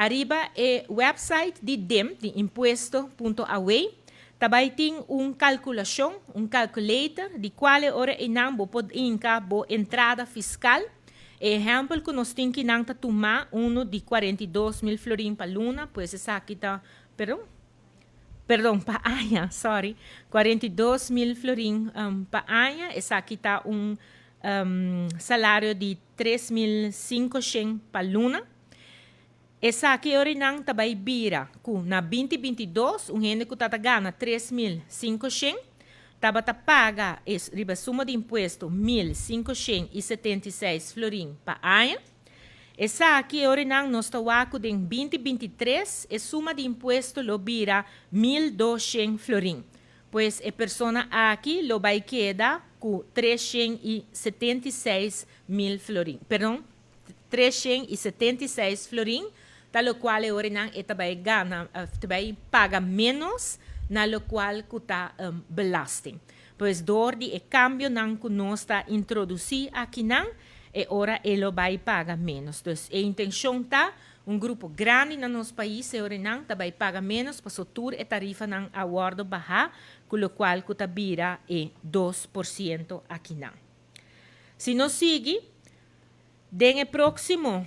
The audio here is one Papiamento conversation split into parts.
Ariba e website di DIM, di impuesto.aw, tambe tin un calculacion, un calculator, di cual ora einan bo por hinca bo entrada fiscal. Ehempel cu nos tin cu nan ta tuma uno di 42 mil florin pa luna, pues esaki ta, perdon, perdon, pa aña, sorry, 42 mil florin pa aña, esaki ta un salario di 3.500 pa luna. Esaki ora nan ta bay bira cu na 2022 un hende cu ta gana 3.500 tabata paga es riba suma di impuesto 1.576 florin pa aña. Esaki ora nan nos ta wak cu den 2023 e suma di impuesto lo bira 1.200 florin. Pues e persona aki lo bay keda cu 376 mil florin. Perdon, 376 florin, ta locual ora nan e ta bay gana, bay paga menos na locual cu ta belasting. Pues door di e cambionan cu nos ta introduci aki nan, e ora e lo bay paga menos. Dus e intencion ta un grupo grandi na nos pais e ora nan ta bay paga menos, paso tur e tarifanan a wordo baha, cu locual cu ta bira e 2% aki nan. Si nos sigui, den e proximo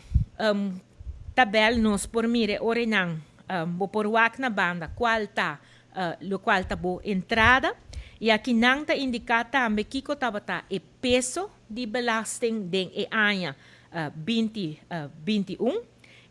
tabel nos por mira ora nan bo por wak na banda cual ta locual ta bo entrada y aki nan ta indica tambe kico tabata e peso di belasting den e aña 20 21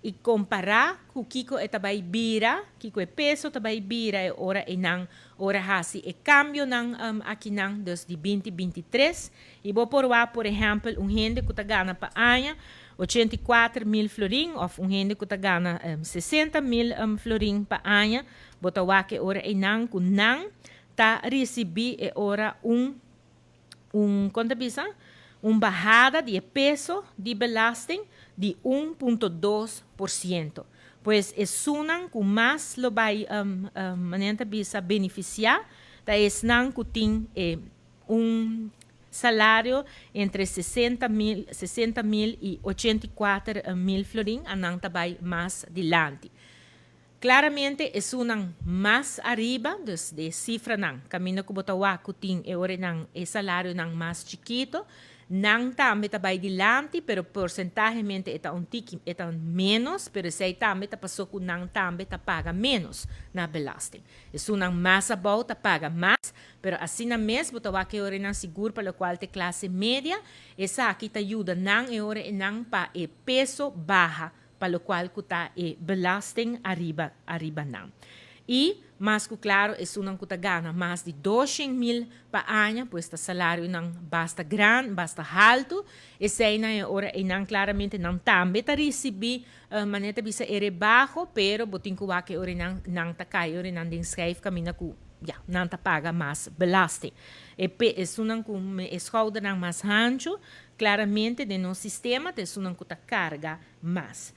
y compara cu kico e ta bay bira, kico e peso ta bay bira e ora e nan ora hasi e cambionan aki nan, dus di 2023. Y bo por wak, por ehempel, un hende cu ta gana pa aña 84 mil florin of un hende cu ta gana 60 mil florin pa aña, bo ta wak e ora e nan cu nan ta ricibi e ora un con ta bisa, un bahada di peso di belasting di 1.2%. Pues esunnan cu mas lo bay manera bisa beneficia, ta esnan cu tin un salario entre 60 mil, 60 mil y 84 mil florin, nan ta bay mas dilanti. Claramente esunnan mas ariba, dus di cifranan, caminda cu bo ta wak cu tin e ora nan e salarionan mas chikito, nan tambe ta bay dilanti, pero porcentahemente e ta un tiki, e ta menos, pero esey tambe ta paso cu nan tambe ta paga menos na belasting. Esunnan mas abou ta paga mas, pero asina mes bo ta wak e ora nan sigur pa locual ta clase media, esaki ta yuda nan e ora nan pa e peso baha pa locual cu ta e belasting ariba nan. Y mas cu claro, esunnan cu ta gana mas di 200 mil pa aña, pues ta salarionan basta grandi, basta halto, esey nan e ora e nan claramente nan tambe ta ricibi manera ta bisa e rebaho, pero bo tin cu wak e ora nan nan ta cay ora nan den schijf caminda cu ja, nan ta paga mas belasting. E esunnan cu e schoudernan mas hancho, claramente den nos sistema, ta esunnan cu ta carga mas.